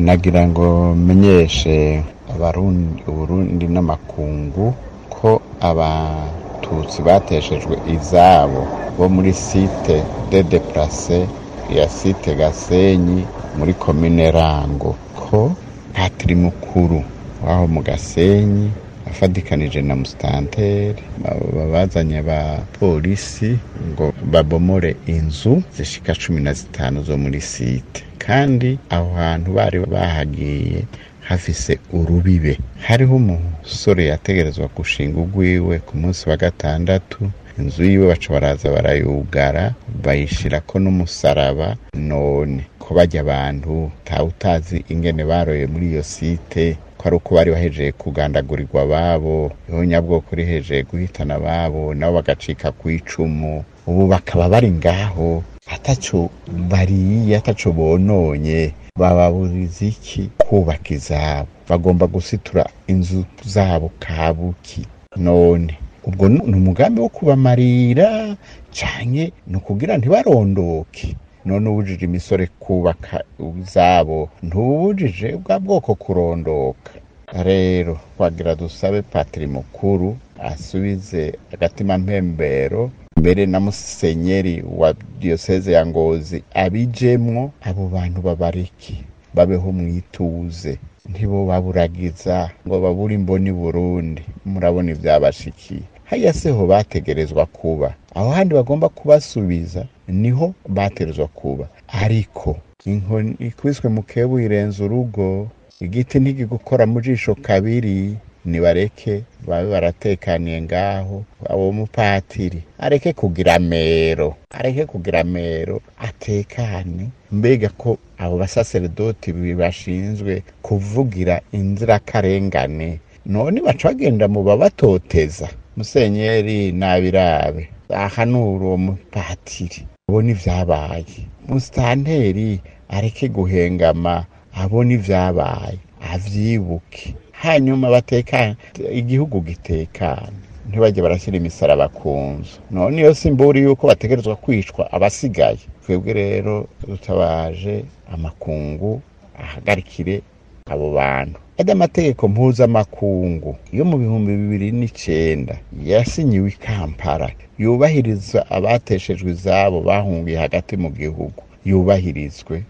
Nagira ngo menyeshe Abarundi, Uburundi n'amakungu ko Abatutsi bateshejwe izabo bo muri site de déplacés ya site Gasenyi muri komine Rango, ko patiri mukuru w'aho mu Gasenyi afadikanije na musitanteri bazanye abapolisi ngo babomore inzu zishika 15 zo muri site, kandi aho hantu bari bahagiye hafise urubibe. Hariho umusore yategerezwa gushinga urwiwe ku munsi wa gatandatu, inzu yiwe baca baraza barayugara, bayishirako n'umusaraba. None ko bajya abantu utazi ingene baroye muri iyo site, ko ari uko bari bahejeje kugandagurirwa ababo, ihonyabwoko rihejeje guhitana ababo, nabo bagacika ku icumu, ubu bakaba bari ngaho ataco bariye, ataco bononye, bababuriza iki kubaka izabo? Bagomba gusitura inzu zabo kabuki. None ubwo ni umugambi wo kubamarira canke ni ukugira ntibarondoke? None ubujije imisore kubaka izabo, ntubujije bwa bwoko kurondoka? Rero twagira dusabe patiri mukuru asubize agatima mpembero, mbere na musenyeri wa diyoseze ya Ngozi abijemwo, abo bantu babareke babeho mwituze, ntibo baburagiza ngo babure imboni Burundi. Murabona ivyabashikiye hariya, seho bategerezwa kuba, aho handi bagomba kubasubiza niho bategerezwa kuba. Ariko inkoni ikubiswe mu kebu irenza urugo, igiti ntigigukora mu jisho kabiri. Nibareke babe baratekaniye ngaho, abo mupatiri areke kugira mero, areke kugira mero, atekane. Mbega ko abo basaseredoti bashinzwe kuvugira inzirakarengane, none baca bagenda mu babatoteza? Musenyeri nabirabe, ahanura uwo mupatiri abone ivyabaye, musitanteri areke guhengama, abone ivyabaye, avyibuke, hanyuma batekane, igihugu gitekane, ntibajye barashyira imisaraba ku nzu. None iyo simburi yuko bategerezwa kwicwa abasigaye. Twebwe rero dutabaje amakungu ahagarikire abo bantu. Ajya amategeko mpuzamakungu yo mu 2009 yasinyiwe i Kampala yubahiriza abateshejwe izabo bahungiye hagati mu gihugu, yubahirizwe.